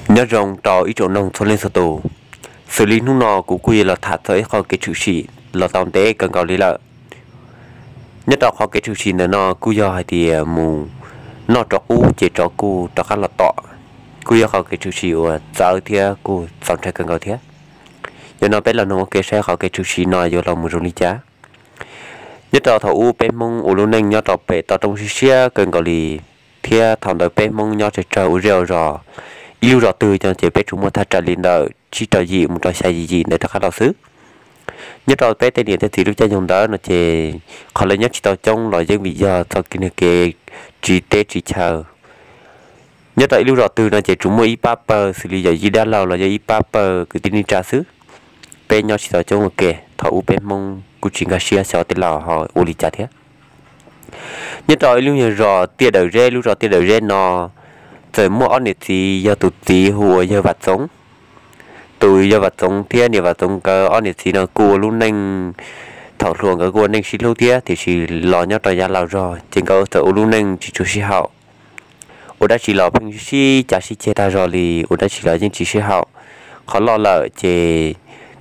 Nyob zoo rau ib tsoom noog txhua leej txhua tus. Xws li hnub no kuv kuj yuav los tham txog ib qho kev tshwm sim los tau ntev kawg nkaus li lawm. Nyob rau qhov kev tshwm sim ntawm no kuj yog hais tias mus noj tsov qub ces tsov kuj rov qab los tom, kuj yog qhov kev tshwm sim uas txawv thiab kuj txaus ntshai kawg nkaus thiab. Yog no peb los noog ua ke saib qhov kev tshwm sim no yuav los mus zoo li cas. Nyob rau thaum ub peb Hmoob ua lub neej nyob rau pem toj roob siab siab kawg nkaus li, thiab thaum ntawd peb Hmoob nyob tsawg tsawg ua zej ua zos, ib lub zos twg ces peb tsuas muaj thaj tsam li ntawm tsib rau yim mus rau xya yim yim ntawd rov qab los xwb. Nyob rau peb tej niam tej txiv lub caij nyoog ntawd no ces qhov lawv nyob tsis tau coob los yeej vim yog txoj kev nws kev tsiv teb tsiv chaw. Nyob rau ib lub zos twg no ces tsuas muaj ib pab pawg xws li yawm yij dab laug los yog ib pab pawg kwv tij neej tsa xwb. Peb nyob tsis tau coob ua ke, thaum ub peb Hmoob kuj tsis nkag siab xyov tej laus ho ua li cas thiab. Nyob rau ib lub nyuag zos Tiaj Dawm Zeb, lub zos Tiaj Dawm Zeb no txawm muaj ob niam txiv, yog tus txiv hu ua yawg Vam Txoov. Tus yawg Vam Txoov thiab niam Vam Txoov nkawd ob niam txiv no kuj ua lub neej, thaum hluas nkawd kuj ua neej sib hlub thiab, tiam sis los nyob rau yav laus zog ces nkawd txawm ua lub neej tsis tshua sib haum. Ua dab tsi los pheej sib cav sib ceg tag zog li, ua dab tsi los yeej tsis sib haum. Qhov loj lawm ces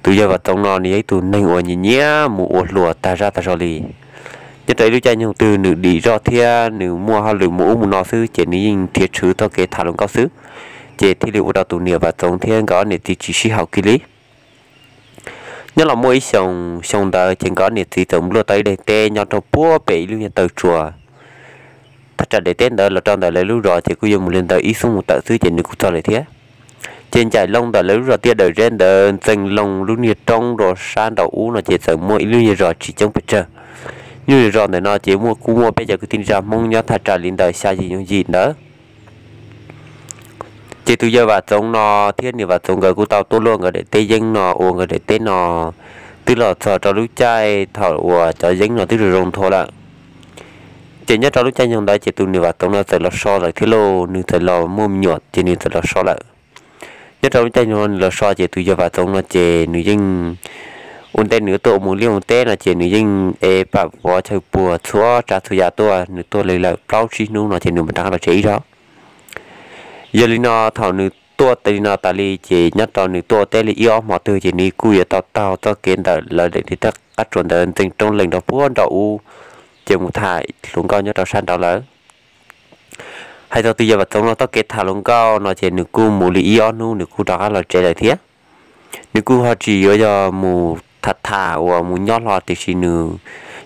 tus yawg Vam Txoov no nws yog ib tug neeg uas nyiam nyiam mus ua hluas tag zaj tag zog li. Nyob rau ib lub caij nyoog twg nws dim zog thiab nws muaj hauj lwm mus ub mus no xwb ces nws yeej nrhiav tshwm txoj kev tham hluas nkauj xwb, ces thiaj li ua rau tus niam Vam Txoov thiab nkawd ob niam txiv tsis sib haum kiag li. Nyob los muaj ib xyoos, xyoo ntawd ces nkawd ob niam txiv txawm mus luaj tau ib daim teb nyob rau puag pem ib lub nyuag taw tsua. Thaj tsam daim teb ntawd los rau ntawm lawv lub zos ces kuj yuav mus li ntawm ib xuab moos tawm xwb ces nws kuj txog lawm thiab. Ces ncaim loo ntawm lawv lub zos Tiaj Dawm Zeb ntawd ntxees loo lub niag roob rau sab nraum ub no ces txawm muaj ib lub nyuag zos tsis coob pes tsawg. Lub nyuag zos ntawm no ces muaj kuj muaj peb cov kwv tij neej tsa Hmoob nyob thaj tsam li ntawm xya yim yim ntawd. Ces tus yawg Vam Txoov no thiab niam Vam Txoov nkawd kuj tau tuaj luaj nkawd daim teb yeeb no ua nkawd daim teb no twb los txog rau lub caij thaum uas cov yeeb no twb zoo zoo nthua lawm. Ces nyob rau lub caij nyoog ntawd ces tus niam Vam Txoov no txawm los so lawm thiab lauj, nws txawm los muaj me nyuam ces nws txawm los so lawm. Nyob rau lub caij nyoog nws los so ces tus yawg Vam Txoov no ces nws yeej ua ntej nws tuaj ua mus liaj mus teb no ces nws yeej ev pam vov chaw puag txhua tsav txhua yam tuaj, nws tuaj li lawm plaub tsib hnub no ces nws mam rov qab los tsev ib zaug. Yog li no thaum nws tuaj li no tas li ces nyob rau nws tuaj teb li ib ob hmo twg ces nws kuj yuav tau taug txoj kev ntawm lawv daim niag qab tsuas ntawd ntxees roob lees rau puag nraum ub, ces mus tham hluas nkauj nyob rau sab nraud lawm. Hais txog tus yawg Vam Txoov no txoj kev tham hluas nkauj no ces nws kuj mus li ib ob hnub nws kuj rov qab los tsev lawm thiab. Nws kuj ho tsis yuav yog mus tham tham uas mus nyob hlo, tiam sis nws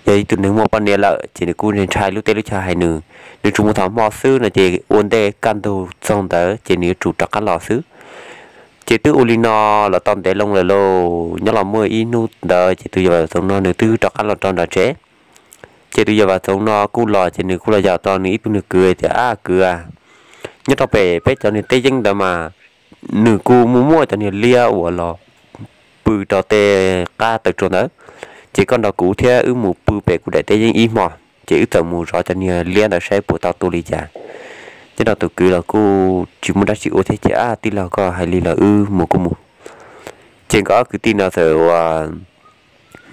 yog ib tug neeg muaj poj niam lawm ces nws kuj ntshai lub teb lub chaw hais nws, nws tsuas mus tham hmo xwb no ces ua ntej kaj ntug txog ntawd ces nws yuav tsum rov qab los xwb. Ces twb ua li no los tau ntev loo lawm lauj, nyob los muaj ib hnub ntawd ces tus yawg Vam Txoov no nws twb rov qab los rau nram tsev. Ces tus yawg Vam Txoov no kuj los ces nws kuj los yaum tau nws ib tug niag kwv tias, Ab kwv a, nyob rau pem peb cov niag teb yeeb ntawd mas nws kuj muaj muaj cov niag liab uas los pw rau tej qab taw tsua ntawd, ces koj nrog kuv thiab wb mus pw pem kuv daim teb yeeb ib hmo, ces wb txawm mus zov cov niag liab ntawd saib puas tau tua li cas. Nyob rau tus kwv los kuj tsis muaj dab tsi ua thiab ces, Ab tij laug, koj hais li los wb mus kuj mus. Ces nkawd ob kwv tij no txawm ua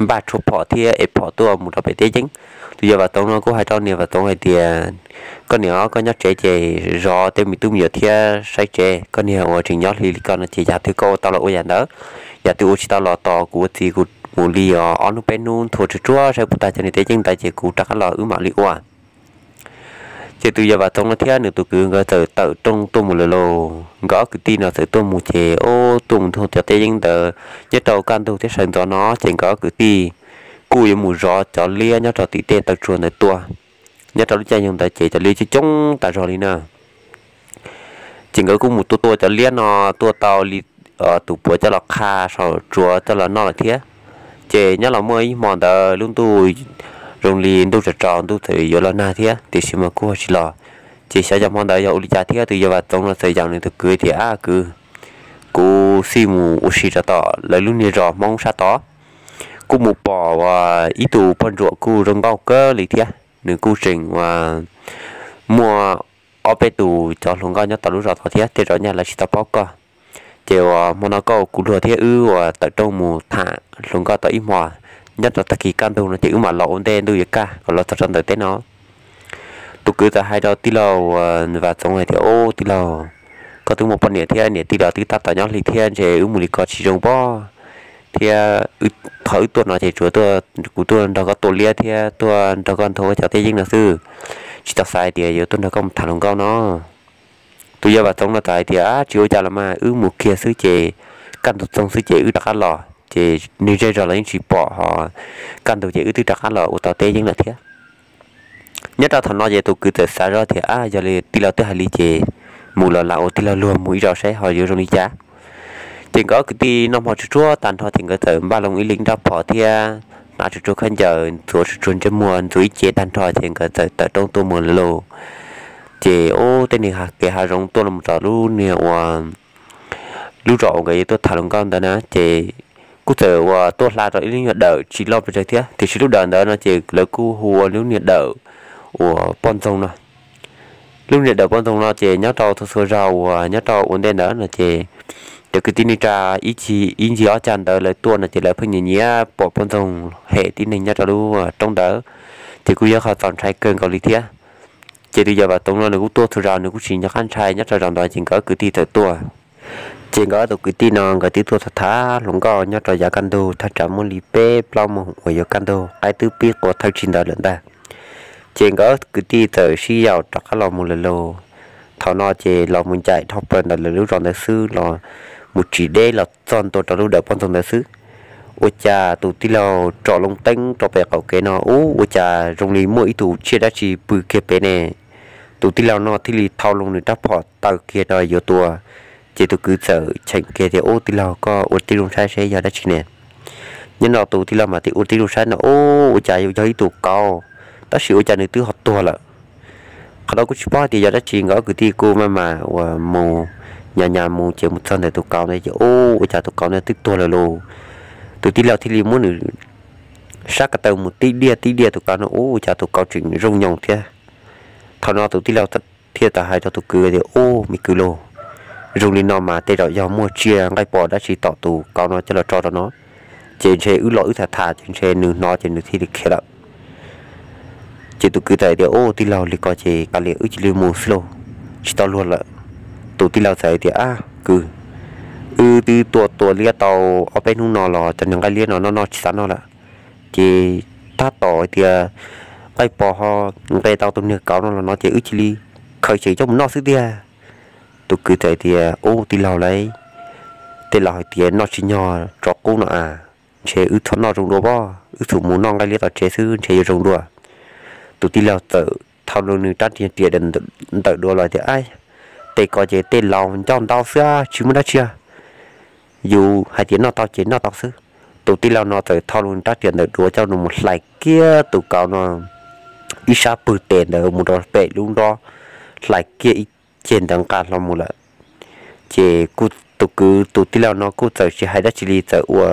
npaj tshuaj phom thiab ev phom tuaj mus rau pem teb yeeb. Tus yawg Vam Txoov no kuj hais rau niam Vam Txoov hais tias, Koj niam, koj nyob tsev ces zov tej me tub me nyuam thiab saib tsev. Koj niag uas tseem nyob hli li koj no ces yam twg koj ua tau los ua yam ntawd, yam twg ua tsis tau los tos kuv ua txiv kuv mus li os, ob hnub peb hnub nthua tsuag tsuag saib puas tag cov niag teb yeeb ntawd ces kuv rov qab los wb mam li ua. Ces tus yawg Vam Txoov no thiab nws tus kwv nkawd txawm tawm rooj tuaj mus lawm lauj. Nkawd ob kwv tij no txawm tuaj mus ces, o, tuaj mus nthua cov teb yeeb ntawd nyob rau kaj ntug thiab sawv ntxov no ces nkawd ob kwv tij kuj yuav mus zov cov liab nyob rau tim tej taw tsua ntawd tua. Nyob rau lub caij nyoog ntawd ces cov liab coob coob tas zog li na. Ces nkawd kuj mus tua tua cov liab no, tua tau li tus puav coj los qha saum tsuav coj los noj lawm thiab. Ces nyob los muaj ib hmo ntawd lub ntuj zoo li ntuj tsaus tsaus, ntuj txawm yuav los nag thiab, tiam sis mas kuj ho tsis los. Ces xyov yog hmo ntawd yog ua li cas thiab, tus yawg Vam Txoov no txawm yaum nws tus kwv tias, Ab kwv, kuv xij mus ua si rau tom lawv lub niag zos Hmoob sab tod, kuj mus pom ua ib tug poj ntsuam kuj zoo nkauj kawg li thiab, nws kuj tseem ua muaj ob peb tus cov hluas nkauj nyob tom lub zos tod thiab, tej zaum nyaj lawv tsis tau paub koj. Ces uas hmo no koj ua kuv luag thiab wb uas tawm rooj mus tham hluas nkauj tau ib hmo, nyob rau tag kis kaj ntug no ces wb mam los ua ntej ntuj yuav kaj kom los txog rau ntawm teb no. Tus kwv txawm hais rau tij laug Vam Txoov hais tias, Ub tij laug, koj twb muaj poj niam thiab niam tij los twb tab tom nyob hli thiab, ntshe wb mus li ko tsis zoo pob. Thiab qhov wb tuaj no ces tsuas tuaj, kuv tuaj nrog koj tua liab thiab tuaj nrog koj nthuav cov teb yeeb no xwb, tsis tau xav hais tias yuav tuaj nrog koj mus tham hluas nkauj no. Tus yawg Vam Txoov no txawm hais tias, Tsis ua cas los mas, wb mus kiag xwb ces kaj ntug txoog xwb ces wb rov qab los, ces nws zej zog los yeej tsis pom ho, kaj ntug ces wb twb rov qab los ua tau teb yeeb lawm thiab. Nyob rau thaum no ces tus kwv txawm xav zoj tias, Ab, yog li tij laug twb hais li ces mus los lam ua tij laug luag mus ib zaug saib ho yuav zoo li cas. Ces nkawd ob kwv tij noj hmo tsuag tsuag tag nrho ces nkawd txawm npaj loo ib leeg rab phom thiab hnav tsuag tsuag khaub ncaws, ntxuav tsuag tsuag ntsej muag, ntxuav ib ce tag nrho ces nkawd txawm tawm roob tuaj mus lawm lauj. Ces ub, tej niag kev hav zoov tuaj los rau lub niag ua lub zos uas nkawd yuav tuaj tham hluas nkauj ntawd na, ces kuj txawm uas tuaj hla rau ib lub nyuag dawm tsis loj pes tsawg thiab, tiam sis lub dawm ntawd no ces lawv kuj hu ua lub niag dawm uas poj ntxoog no. Lub niag dawm poj ntxoog no ces nyob rau txhua txhua zaus uas nyob rau ua ntej ntawd no ces cov kwv tij neej tsa ib ncig ob cag ntawd lawv tuaj no ces lawv pheej nyiam nyiam pom poj ntxoog hem tib neeg nyob rau lub roob ntawd, ces kuj yog qhov txaus ntshai kawg nkaus li thiab. Ces tus yawg Vam Txoov no nws kuj tuaj txhua zaus nws kuj tsis nco qab ntshai, nyob rau zaum ntawd ces nkawd ob kwv tij txawm tuaj. Ces nkawd tus kwv tij no nkawd twb tuaj tham tham hluas nkauj nyob rau yav kaj ntug thaj tsam muaj li peb plaub moos uas yuav kaj ntug, qaib twb pib qua thawj tsig ntawd lawm ntag. Ces nkawd kwv tij txawm sib yaum rov qab los mus lawm lauj. Thaum no ces los mus ncaim dhau plaws ntawm lawv lub zos ntawd xwb los mus tsis deb los txog ntua rau lub dawm poj ntxoog ntawd xwb, ua cas tus tij laug tsom loo teeb rau pem qaum kev no ub, ua cas zoo li muaj ib tug tsiaj dab tsi pw kiag pem ne. Tus tij laug no thiaj li thau loo nws rab phom taw kiag rau yuav tua. Ces tus kwv txawm cheem kiag tias, Ub, tij laug, koj ua tib zoo saib seb yog dab tsi ne. Nyob no tus tij laug mas ua tib zoo saib no ub, ua cas yuav yog ib tug kauv, tab sis ua cas nws twb ho tuag lawm. Qhov no kuj tsis paub hais tias yog dab tsi, nkawd ob kwv tij kuj maj mam uas mus nyas nyas mus ces mus txog ntawm tus kauv ntawd ces ub, ua cas tus kauv ntawd twb tuag lawm lauj. Tus tij laug thiaj li muab nws sab ko taw mus tib diaj tib diaj tus kauv no ub, ua cas tus kauv tseem zoo nyoos thiab. Thaum no tus tij laug thiaj tau hais rau tus kwv tias, Ub, me kwv lauj, zoo li no mas tej zaum yog muaj tsiaj nqaij pos dab tsi tom tus kauv no coj los tso rau no, ces ntshe wb los wb tham tham ces ntshe nws hnov ces nws thiaj li khiav lawm. Ces tus kwv txawm hais tias, Ub, tij laug, li ko ces kav liam wb cia li mus xwb lauj, tsis tau luag lawm. Tus tij laug txawm hais tias, Ab kwv, wb twb tua tua liab tau ob peb hnub no los cov niag nqaij liab no noj noj tsis xav noj lawm, ces tab tom hais tias nqaij pos ho nqe tau tus niag kauv no los no ces wb cia li khaws xyeem coj mus noj xwb tiag. Tus kwv txawm hais tias, Ub, tij laug lauj, tej laus hais tias noj tsis nyog tsov qub no a, ntshe wb txhob noj zoo dua pob, wb txhum mus noj nqaij liab tom tsev xwb ntshe yuav zoo dua. Tus tij laug txawm thau nws rab riam ntawm duav los tias, Ab, tej ko ces tej laus ncauj ntau xwb tsis muaj dab tsi, yus hais tias noj tau ces noj tau xwb. Tus tij laug no txawm thau nws rab riam ntawm duav coj mus hlais kiag tus kauv no ib sab pwg tes ntawd mus rau pem lub nrob, hlais kiag ib ceg ntawd nqa hlo mus lawm. Ces tus kwv tus tij laug no kuj txawm tsis hais dab tsi li, txawm ua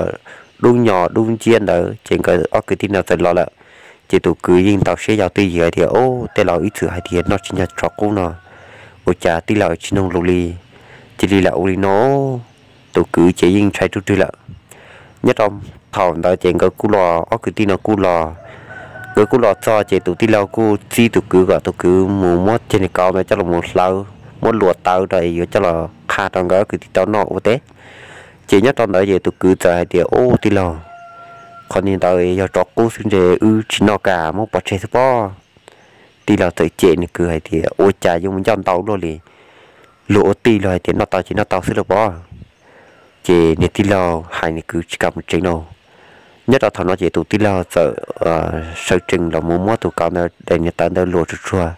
dub nyos dub nciab ntawd ces nkawd ob kwv tij no txawm los lawm. Ces tus kwv yeej ntau siab yog twj ywm hais tias, Ub, tej laus ib txwm hais tias noj tsis nyog tsov qub no, ua cas tij laug tsis noog lus li, cia li lam ua li no. Tus kwv ces yeej ntshai ruj rwg lawm. Nyob rau thaum ntawd ces nkawd kuj los, ob kwv tij no kuj los. Nkawd kuj los txog ces tus tij laug kuj txib tus kwv kom tus kwv mus muab ceg niag kauv ntawd coj los hlawv, muab luas tawv rau es yuav coj los qha rau nkawd ob kwv tij tau noj ua teb. Ces nyob rau ntawd ces tus kwv txawm hais tias, Ub, tij laug, qhov niag ntawd yog tsov qub xwb ntshe wb tsis noj, kam muab pov tseg xwb pob. Tij laug txawm cem nws kwv hais tias, Ua cas yuav mus ncauj ntau luaj li, luag ua tij luag hais tias noj tau ces noj tau xwb lauj pob. Ces niag tij laug hais nws kwv tsis kam mus tsev no. Nyob rau thaum no ces tus tij laug txawm sawv tsees los mus muab tus kauv ntawd daim niag tawv ntawd luas tsuag tsuag.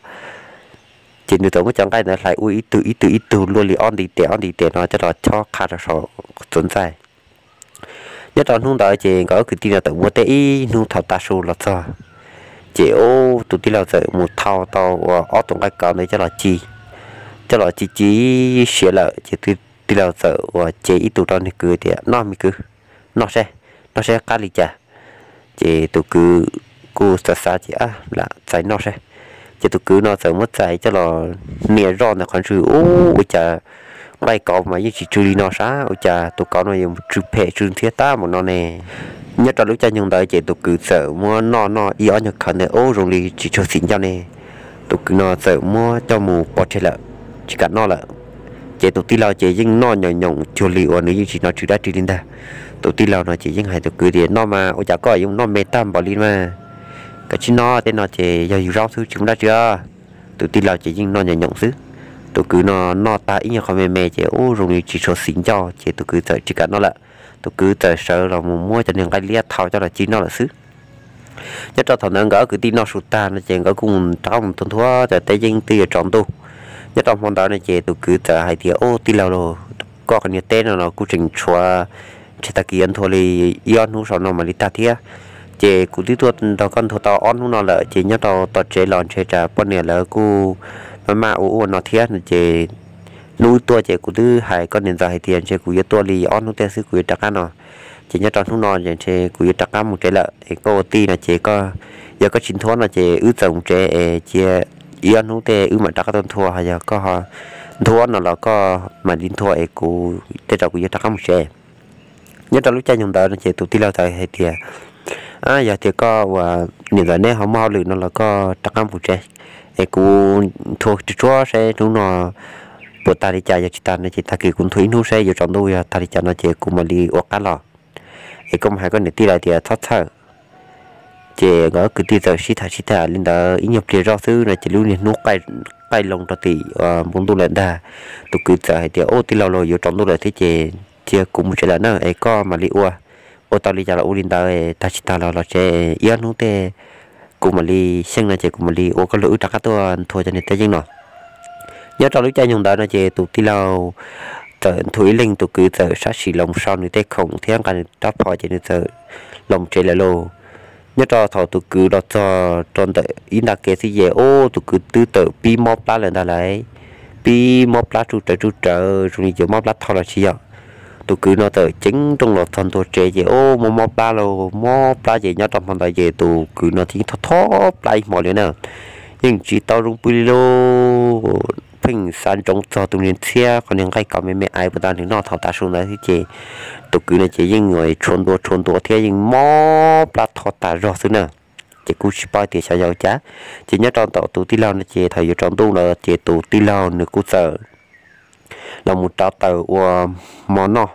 Ces nws txawm muab cov nqaij ntawd hlais ua ib tug ib tug ib tug luaj li ob nti tes ob nti tes no coj los chob qha rau saum txuas ntxaij. Nyob rau hnub ntawd ces nkawd ob kwv tij no txawm ua teb ib hnub thaum tav su los txog, ces ub, tus tij laug txawm mus thau tau ua ob tug nqaij kauv ntawd coj los ci, coj los ci ci siav lawm ces tij laug txawm ua ce ib tug rau nws kwv tias, Noj, me kwv, noj saib, noj saib qab li cas. Ces tus kwv kuj xav xav ces, Lam txais noj saib. Ces tus kwv no txawm muab txais coj los hnia zoj ntawm qhov ntswg, ub, ua cas nqaij kauv mas yeej tsis tsw li no sab, ua cas tus kauv no yuav tsw phem tsw ntxhiab tab npaum no ne. Nyob rau lub caij nyoog ntawd ces tus kwv txawm muab noj noj ib ob nyuag khawv ntawd, ub, zoo li tsis tshua xim ncauj ne. Tus kwv no txawm muab coj mus pov tseg lawm, tsis kam noj lawm. Ces tus tij laug ces yeej noj nyoos nyoos cuag li uas nws yeej tsis hnov tsw dab tsi li ntag. Tus tij laug no ces yeej hais tus kwv tias, Noj mas ua cas koj yuav noj me tag npaum li mas? Koj tsis noj, tej no ces yog yus zaub xwb tsis muaj dab tsi os. Tus tij laug ces yeej noj nyoos nyoos xwb. Tus kwv no noj tag ib nyuag qho me me ces ub zoo li tsis tshua xis ncauj ces tus kwv txawm tsis kam noj lawm. Tus kwv txawm sawv los mus muab cov niag nqaij liab thau coj los ci noj lawm xwb. Nyob rau thaum ntawd nkawd ob kwv tij noj su tag no ces nkawd kuj rov qab mus tua nthuav, teb yeeb twb yuav tsaus ntuj. Nyob rau hmo ntawd no ces tus kwv txawm hais tias, Ub, tij laug, koj qhov niag teb no los kuj tseem tshuav, ntshe tag kis yuav nthua li ib ob hnub saum no mam li tag thiab. Ces kuv twb tuaj nrog koj nthua tau ob hnub no lawm ces nyob rau tom tsev los ntshe tsam poj niam lawv kuj maj maj ua ub ua no thiab no ces hnub tuaj ces kuv twb hais koj niam ntxawm hais tias ntshe kuv yuav tuaj li ob hnub tej xwb kuv yuav rov qab no. Ces nyob rau hnub no ces ntshe kuv yuav rov qab mus tsev lawm es koj ua tij no ces koj, yog koj tsis nthuav no ces wb txawm mus tsev es cia ib ob hnub tej wb mam rov qab tuaj nthua, ho yog koj nthuav no los koj mam li nthua es kuv tej zaum kuv yuav rov qab mus tsev. Nyob rau lub caij nyoog ntawd no ces tus tij laug txawm hais tias, Yog tias koj ua niam ntxawm neb ho muaj hauj lwm no los koj rov qab mus tsev es kuv nthua tsuag tsuag saib hnub no puas tag li cas, yog tsis tag no ces tag kis kuv nthua ib hnub saib yuav tsaus ntuj, yog tag li cas no ces kuv mam li ua qab los es koj mus hais koj niam tij lawv tias txhob txhawj. Ces nkawd kwv tij txawm sib tham sib tham li ntawd ib nyuag pliag zoj xwb no ces lub niag hnub qaij loo rau tim npoo ntuj lawm ntag. Tus kwv txawm hais tias, Ub, tij laug, los yuav tsaus ntuj lawm thiab ces cia kuv mus tsev lawm na es koj mam li ua, ua tau li cas los ua li ntawd, tag tsis tag los los tsev, ib ob hnub tej kuv mam li xyeej no ces kuv mam li ua koj lus wb rov qab tuaj nthua cov niag teb yeeb no. Nyob rau lub caij nyoog ntawd no ces tus tij laug txawm nthua ib leeg, tus kwv txawm sab sim los sau nws tej khoom thiab nqa nws rab phom ces nws txawm los tsev lawm lauj. Nyob rau thaum tus kwv los txog rau ntawm ib nta kev xwb ces ub, tus kwv twb txawm pib mob plab lawm ntag lauj. Pib mob plab tsuj rawv tsuj rawv zoo li yuav mob plab tho los tsis yog. Tus kwv no txawm ceev nrooj los txog ntua tsev ces ub, mob mob plab lauj, mob plab ces nyob rau hmo ntawd ces tus kwv no thiaj thov thov plab ib hmo li na. Yeej tsis tau zoo pw li lauj, pheej xav ntsoov txog tus niag ntxhiab qhov niag nqaij kaus me me ais puag ta nws noj thaum tav su ntawd xwb ces tus kwv no ces yeej tshuav ntua tshuav ntua thiab yeej mob plab tho tas zog xwb na. Ces kuj tsis paub tias xyov yog ua cas. Ces nyob rau ntawm tus tij laug no ces thaum yuav tsaus ntuj lawm ces tus tij laug nws kuj txawm los mus rauv taws ua hmo noj.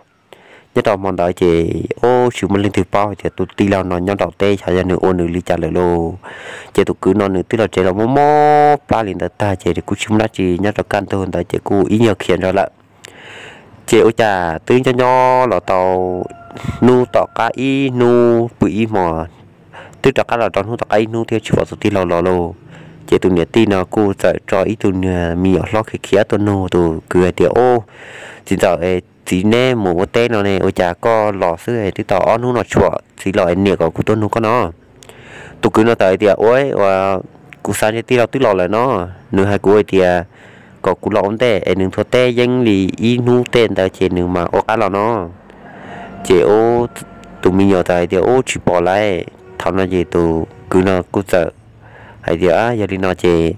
Nyob rau hmo ntawd ces ub, tsis muaj leej twg paub hais tias tus tij laug no nyob nraum teb xyov yog nws ua nws li cas lawm lauj. Ces tus kwv no nws twb los tsev los mob mob plab li ntawd tag ces kuj tsis muaj dab tsi, nyob rau kaj ntug ntawd ces kuj ib nyuag khiav nrog lawm. Ces ua cas twb nyob nyob los tau hnub tom qab ib hnub pw ib hmos, twb rov qab los rau hnub tom qab ib hnub thiab tsis pom tus tij laug los lauj. Ces tus niam tij no kuj txawm tso ib tug niag me nyuam hlob khiav khiav tuaj nug tus kwv hais tias, Ub, txiv ntxawm, txiv neb mus ua teb no ne, ua cas koj los xwb twb tau ob hnub no tsis pom txiv los, niam kom kuv tuaj nug koj no. Tus kwv no txawm hais tias, Ua, kuv xav ntshe tij laug twb los lawm no, nws hais kuv hais tias kom kuv los ua ntej es nws nthua teb yeeb li ib hnub tej ntawd ces nws mam ua qab los no. Ces ub, tus me nyuam txawm hais tias, Ub, tsis pom lawm. Thaum no ces tus kwv no kuj txawm hais tias, Yog li no ces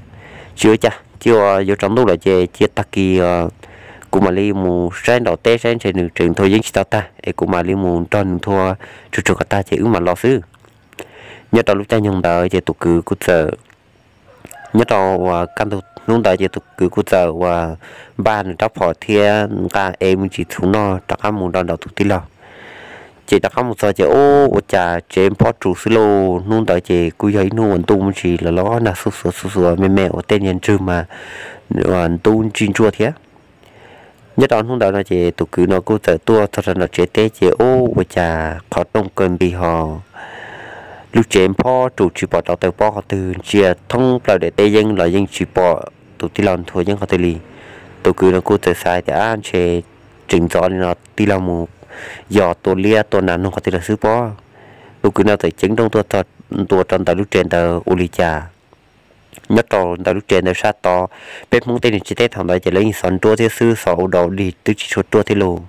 tsis ua cas, cia yuav tsaus ntuj lawm ces cia tag kis kuv mam li mus saib nraum teb saib ntshe nws tseem nthua yeeb tsis tau tag es kuv mam li mus nrog nws nthua tsuag tsuag kom tag ces wb mam los xwb. Nyob rau lub caij nyoog ntawd ces tus kwv kuj txawm, nyob rau uas kaj ntug hnub ntawd ces tus kwv kuj txawm uas npaj nws rab phom thiab nqa ev me ntsis txhuv noj rov qab mus rau nraum tus tij laug. Ces rov qab mus txog ces ub, ua cas tsev nphob ru xwb lauj. Hnub ntawd ces kuj yog ib hnub uas ntuj me ntsis los los nag xuj xuav xuj xuav me me uas tej niag ntswg mas ntub ntsij ntsuaj thiab. Nyob rau hnub ntawd no ces tus kwv no kuj txawm tuaj txog rau nram tsev teb ces ub, ua cas qhov rooj kaw npis ho lub tsev nphob ru tsis pom rau taw pob qhov twg, ntsia thoob plaws daim teb yeeb los yeej tsis pom tus tij laug nthua yeeb qhov twg li. Tus kwv no kuj txawm xav tias, Ab, ntshe tseem ntxov li no tij laug mus yos tua liab tua nas noog qhov twg lawm xwb pob. Tus kwv no txawm ceev nrooj tuaj txog ntua rau ntawm lub tsev ntawd ua li cas nyob rau ntawm lub tsev ntawd sab tod, peb Hmoob tej niag tsev teb thaum ntawd ces lawv yeej xov nruab thiab xwb, xov ua dau dig twb tsis tshua ruaj thiab lauj.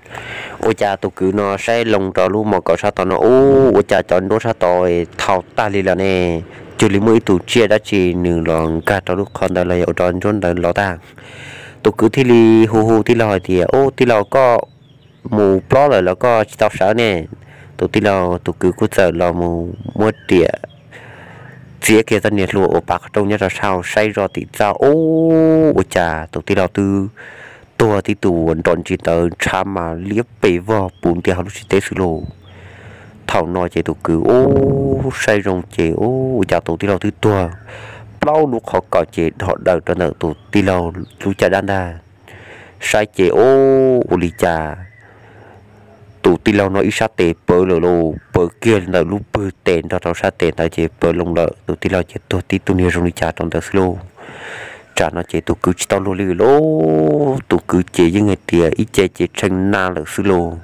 Ua cas tus kwv no saib loo rau lub mos kaum sab tod no ub, ua cas cov nruab sab tod thau tag li lawm ne, cuag li muaj ib tug tsiaj dab tsi nws los nkag rau lub qhov ntawd los yog ua rau nruab ntawd los tag. Tus kwv thiaj li hu hu tij laug hais tias, Ub, tij laug, koj mus plob lawm los koj tsis tau sawv ne? Tus tij laug, tus kwv kuj txawm los mus muab riam txiav kiag txoj niag hlua uas pav qhov rooj nyob rau sab hauv saib zoj tim txaj ub, ua cas tus tij laug twb tuag tib tug nrov ntsis ntawd ntshav mas liab pes vog puv ntiag hauv lub tsev teb xwb lauj. Thaum no ces tus kwv ub saib zoo ces ub ua cas tus tij laug twb tuag plaub lub qhov kaum ces dhos daws rau ntawm tus tij laug lub caj dab ntag. Saib ces ub ua li cas tus tij laug no ib sab tes pawv lawm lauj, pawv kiag ntawm lub pwg tes nrog rau sab tes ntawd ces pawv loo lawm, tus tij laug ces tuag tib tug niag zoo li cas rau ntawd xwb lauj. Tsam no ces tus kwv tsis tau luag li lauj, tus kwv ces yeej hais tias ib ce ces tshee na lawm xwb lauj.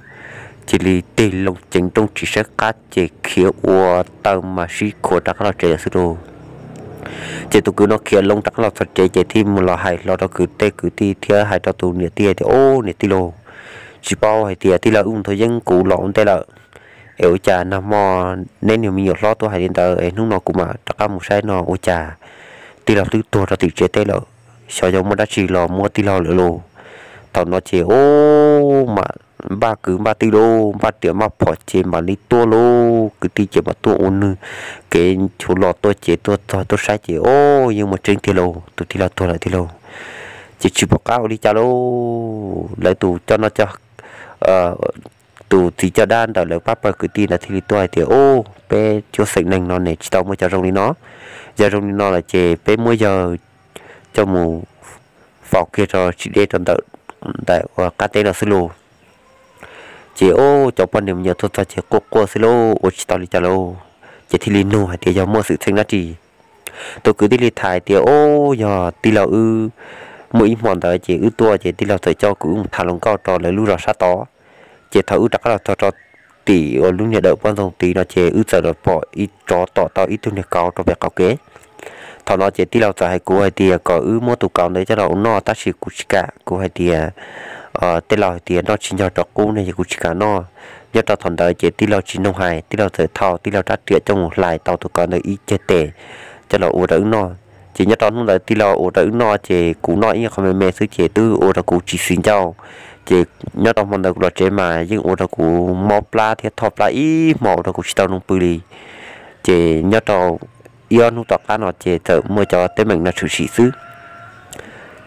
Cia li tig loo ceev rooj tsis saib qab ces khiav ua taw mas sib khuav rov qab los tsev lawm xwb lauj. Ces tus kwv no khiav loo rov qab los txog tsev ces thiaj mus los hais hlo rau kwv tej kwv tij thiab hais rau tus niam tij hais tias, Ub, niam tij lauj, tsis paub hais tias tij laug wb mus nthua yeeb kuv los ua ntej lawm, es ua cas nag hmo neb niag me nyuam hlob tuaj hais li ntawd es hnub no kuv mam rov qab mus saib no ua cas tij laug twb tuag rau tim tsev teb lawm, xyov yog muaj dab tsi los muab tij laug lawm lauj. Thaum no ces ub, mas npaj kwv npaj tij lauj, npaj riam npaj phom ces mam li tuaj lauj, kwv tij ces mam tuaj ua nws kev nchuv los tuaj ces tuaj txog tuaj saib ces ub, yeej muaj tseeb tiag lauj, tus tij laug tuag lawm tiag lauj. Ces tsis pom qab ua li cas lauj, lawv tus coj noj coj tus txiv coj dab ntawm lawv pab pawg kwv tij ntawd thiaj li tuaj hais tias, Ub, peb cuab xeem neeg no ne tsis tau muaj cov zoo li no, yog zoo li no lawm ces peb muab yawg coj mus faus kiag rau tsis deb rau ntawm ntawm ua qab teb no xwb lauj. Ces ub, cov poj niam me nyuam tuaj txog ces quaj quaj xwb lauj, ua tsis tau li cas lauj, ces thiaj li nug hais tias yog muaj xwm txheej dab tsi. Tus kwv tij li tham tias, Ub, yog tij laug wb muaj ib hmo ntawd ces wb tuaj ces tij laug txawm coj kuv wb mus tham hluas nkauj rau lawv lub zos sab tod. Ces thaum wb rov qab los txog rau tim uas lub niag dawm poj ntxoog tid no ces wb txawm los pom ib tsov tom tau ib tug niag kauv rau pem qaum kev. Thaum no ces tij laug txawm hais kuv hais tias kom wb muab tus kauv ntawd coj los ua noj, tab sis kuv tsis kam, kuv hais tias, tej laus hais tias noj tsis nco tsov qub ne, yog kuv tsis kam noj. Nyob rau thaum ntawd ces tij laug tsis noog hais, tij laug txawm thau tij laug rab riam coj mus hlais tau tus kauv ntawd ib ceg tes coj los ua rau wb noj. Ces nyob rau hnub ntawd tij laug ua rau wb noj ces kuv noj ib qho me me xwb ces twb ua rau kuv tsis xis ncauj. Ces nyob rau hmo ntawd kuv los tsev mas yeej ua rau kuv mob plab thiab thoj plab ib hmo ua rau kuv tsis tau zoo pw li. Ces nyob rau ib ob hnub tom qab no ces txawm muaj cov teeb meem no tshwm sim xwb.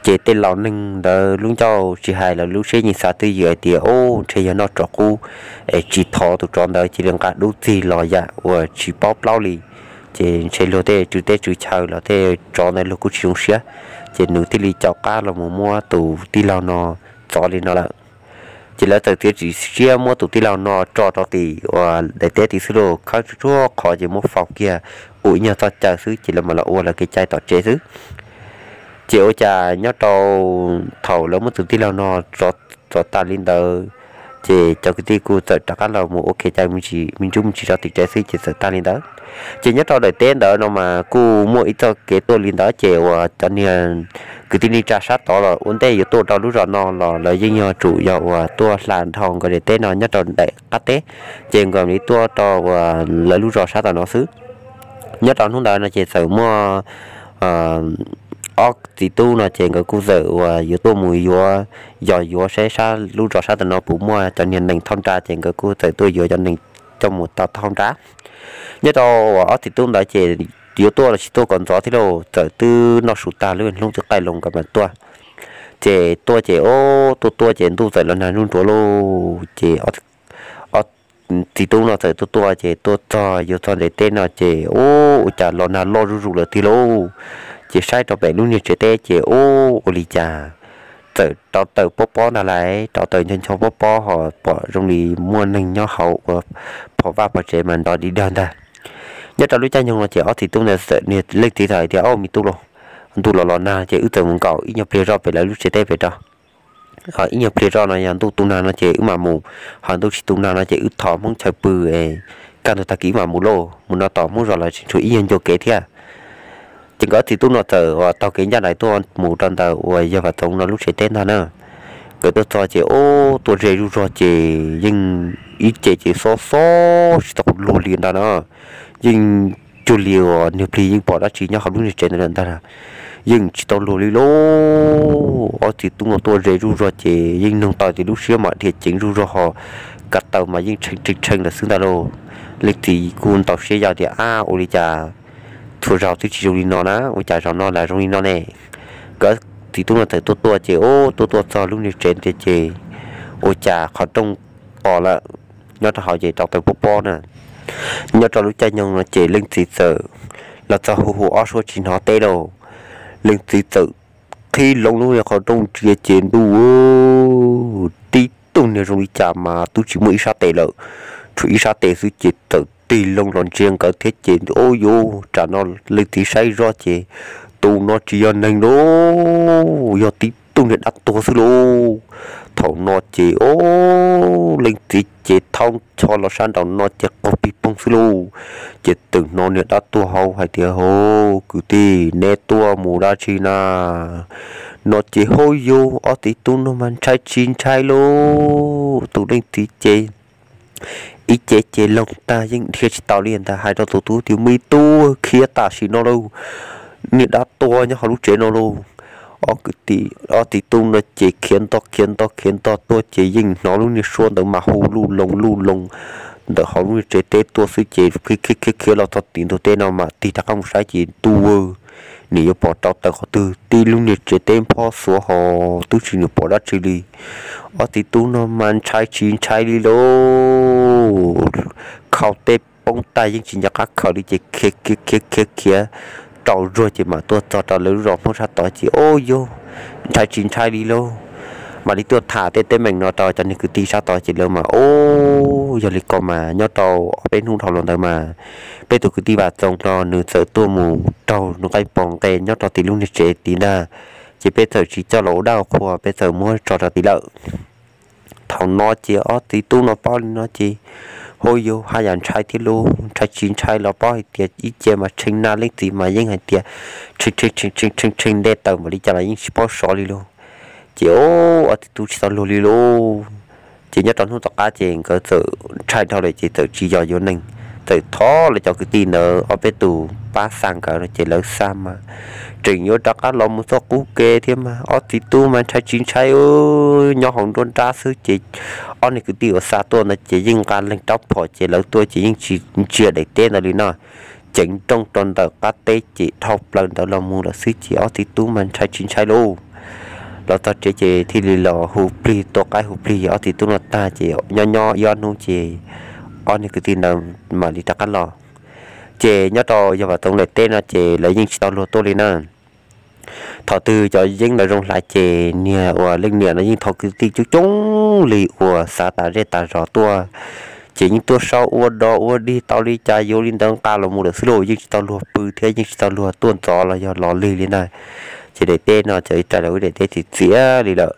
Ces tej laus neeg ntawd lub ncauj tsis hais los lub siab yeej xav twj ywm hais tias, Ub, ntshe yog noj tsov qub es tsis thov tus tsov ntawd cia li nqa dub txig los yam uas tsis paub plaub li. Ces ntshe luag tej tswv teb tswv chaw los tej tsov ntawd luag kuj tsis zoo siab, ces nws thiaj li caum qab los mus muab tus tij laug no txov li no lawm. Ces lawv txawm txiav txim siab muab tus tij laug no tso rau tim uas daim teb tid xwb lauj, khawb tsuag tsuag qhov ces muab faus kiag ua ib nyuag txoj caw xwb ces lawv mam los ua lawv kev cai tom tsev xwb. Ces ua cas nyob rau thaum lawv muab tus tij laug no txov tas li ntawd, ces cov kwv tij kuj txawm rov qab los mus ua kev cai me ntsis me ntsis rau tim tsev xwb ces txawm tag li ntawd. Ces nyob rau daim teb ntawd no mas kuj muaj ib txoj kev tuaj li ntawd ces uas cov niag kwv tij neej tsa sab tod los ua ntej yuav tuaj rau lub zos no los lawv yeej yog tsum yog uas tuaj hla dhau nkawd daim teb no nyob rau daim qab teb, ces nkawd mam li tuaj rau uas lawv lub zos sab tom no xwb. Nyob rau hnub ntawd no ces txawm muaj ob txiv tub no ces nkawd kuj txawm uas yuav tuaj mus yuav, yog yuav saib sab lub zos sab tom no puas muaj cov niag nees thauj nra ces nkawd kuj txawm tuaj yuav cov nees coj mus tau thauj nra. Nyob rau uas ob txiv tub ntawd ces yuav tuaj los tsis tuaj kom ntxov thiab lauj, txawm twb noj su tag lub hnub twb qaij loo nkawd mam tuaj. Ces tuaj ces ub, tuaj tuaj ces ntuj txawm los nag nruj nruav lauj, ces ob txiv tub no txawm tuaj tuaj ces tuaj txog yuav txog nram teb no ces ub, ua cas los nag loj zuj zus lawm tiag lauj. Ces saib rau pem lub niag tsev teb ces ub, ua li cas txawm rauv taws pob pob ntag lauj, rauv taws ncho ncho pob pob ho pom zoo li muaj neeg nyob hauv uas phom vaj phom tsev mas nrov dig dag ntag. Nyob rau lub caij nyoog no ces ob txiv tub ntawd txawm niag leej txiv txawm hais tias, Au me tub lauj, ntuj los los nag ces wb txawm mus nkaum ib nyuag pliag zoj pem lawv lub tsev teb pem rau. Ib nyuag pliag zoj no yog ntuj tu nag no ces wb mam mus, ho ntuj tsis tu nag no ces wb thov Hmoob chaw pw es kaj ntug tag kis wb mam mus lauj, mus no tom Hmoob zos los tseem tshuav ib nyuag ncua kev thiab. Ces nkawd ob txiv tub no txawm uas taug kev ncaj nraim tuaj mus rau ntawm uas yawg Vam Txoov no lub tsev teb ntag na. Nkawd tuaj txog ces ub, tuaj ze zuj zog ces yeej ib ce ces xob xob tsis tau luag li ntag na. Yeej cuag li uas niag plig yeej pom dab tsi nyob hauv lub niag tsev ntawd lawm ntag. Yeej tsis tau luag li lauj. Ob txiv tub no tuaj ze zuj zog ces yeej noog tau tias lub siab mas dhia ceev zuj zog ho, ko taw mas yeej tshee tshee tshee lawm xwb ntag lauj. Leej txiv kuj ntaus siab yog tias, Ab, ua li cas txhua zaus twb tsis zoo li no na, ua cas zaum no lam zoo li no ne? Nkawd txiv tub no txawm tuaj tuaj ces, o, tuaj tuaj txog lub niag tsev ntawd ces ua cas qhov rooj qos lawm, nyob rau hauv ces rau taws pob pob na. Nyob rau lub caij nyoog no ces leej txiv txawm los txog hu hu ob suab tsis hnov teb lauj. Leej txiv txawm qhib loo lub qhov rooj ntsia ces ntuj, tib tug niag zoo li cas mas twb tsis muaj ib sab tes lawm, tshuav ib sab tes xwb ces txawm tig loo los ntsia nkawd thiab ces, o, yuv, tsam no leej txiv saib zoj ces tus no tsis yog neeg lauj, yog tib tug niag dab tuag xwb lauj. Thaum no ces, o, leej txiv ces thaub ncho los sab nraum no ces qaug pig poog xwb lauj. Ces txawm hnov niag dab tuag hauv hais tias, Hauv kwv tij, neb tuaj mus dab tsi na? No ces hauj yug ob txiv tub no mas ntshai tsis ntshai lauj, tus leej txiv ces ib ce ces loog tag yeej dhia tsis tau li ntag, hais rau tus tub tias, Me tub, khiav tam sim no lauj, niag dab tuag nyob hauv lub tsev no lauj. Ob txiv tub no ces khiav ntog khiav ntog khiav ntog tuaj ces yeej hnov lub niag suab ntawd mas hu luj loo luj loo ntawm hauv lub niag tsev teb tuaj xwb ces khiav khiav khiav los txog tim ntug teb no mas tig rov qab mus saib ces ntuj, nws yuav pom rau taws qhov twg, tib lub niag tsev teb nphob xuav hos twb tsis nws pom dab tsi li. Ob txiv tub no mas ntshai tsis ntshai li lauj, khau tej poob tag yeej tsis nco qab khaws li ces khiav khiav khiav khiav khiav rau zuag ces mam tuaj txog rau lawv lub zos Hmoob sab tod ces, o, yog ntshai tsis ntshai li lauj. Mam li tuaj tham tej teeb meem no rau cov niag kwv tij sab tod ces lawv mas, o, yog li ko mas nyob rau ob peb hnub dhau los ntawd mas peb tus kwv tij Vam Txoov no nws txawm tuaj mus raug nws qaij pos nqe nyob rau tim lub niag tsev tid ntag, ces peb txawm tsis coj los ua dab ua qhua, peb txawm muab tso rau tid lawm. Thaum no ces ob txiv tub no paub li no ces, hauj yug, haj yam ntshai thiab lauj, ntshai tsis ntshai los paub hais tias ib ce mas tshee na leej txiv mas yeej hais tias tshee tshee tshee tshee tshee ntej taws npaum li cas los yeej tsis paub sov li lauj. Ces, o, ob txiv tub tsis tau luag li lauj. Ces nyob rau hnub tom qab ces nkawd txawm ntshai dhau lawm ces txawm tsis yos yuav neeg, txawm thov lawv cov kwv tij ntawd ob peb tus pab xa nkawd no ces lawv xa mas tseem yuav rov qab los mus txoj qub ke thiab mas ob txiv tub mas ntshai tsis ntshai, nyob hauv nruab nrab xwb ces ob niag kwv tij uas xa tuaj ntawd ces yeej nqa leeg rab phom ces lawv tuaj ces yeej tsis ntsia daim teb ntawd li no, ceev nrooj rau ntawm qab teb ces dhau plaws ntawd los mus lawm xwb ces ob txiv tub mas ntshai tsis ntshai lauj. Los txog tsev ces thiaj li los hu plig tua qaib hu plig ob txiv tub no tag ces nyob nyob ib ob hnub ces ob niag kwv tij ntawd mam li rov qab los. Ces nyob rau yawg Vam Txoov daim teb no ces lawv yeej tsis tau luag tuaj li na. Thaum twg cov yeeb ntawd zoo hlais ces niag uas leej niam no yeej thov kwv tij coob coob li uas xav tas zej tas zos tuaj, ces yeej tuaj sau ua dog ua dig tau li cas yuav li ntawd nqa los mus lawm xwb lauj, yeej tsis tau luag pw thiab yeej tsis tau luag tuaj ntxov los yog los lig li ntag. Ces daim teb no cov ib rais lawv ua daim teb txiv txiav li lawm.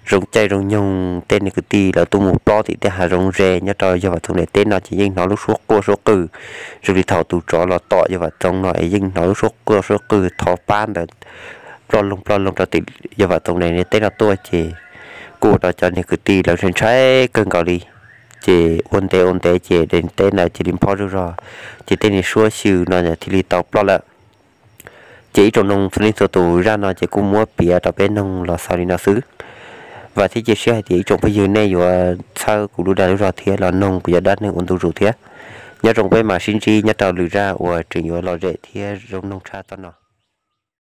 Zoo caij zoo nyoog tej niag kwv tij lawv tuaj mus plob tim tej hav zoov ze nyob rau yawg Vam Txoov daim teb no ces yeej hnov lub suab quaj suab qw zoo li thaum tus tsov los tom yawg Vam Txoov no es yeej hnov lub suab quaj suab qw thov pab ntawd ploj loog ploj loog rau tim yawg Vam Txoov daim teb no tuaj ces kuj ua rau cov niag kwv tij lawv ntshai kawg nkaus li. Ces ua ntev ua ntev ces daim teb ntawd cia li nphob zuj zog, ces tej niag suab xyw no thiaj li tau ploj lawm. Ces ib tsoom noog txhua leej txhua tus, zaj no ces kuj muab piav rau peb noog los xaus li no xwb. Vam thiab cia siab hais tias ib tsoom phooj ywg nej yuav txhawb kuv lub dag lub zog thiab los noog kuv cov dab neeg ua ntu zus thiab. Nyob zoo peb mam sib ntsib nyob rau lwm zaj uas tseem yuav lom zem thiab zoo noog tshaj txoj no.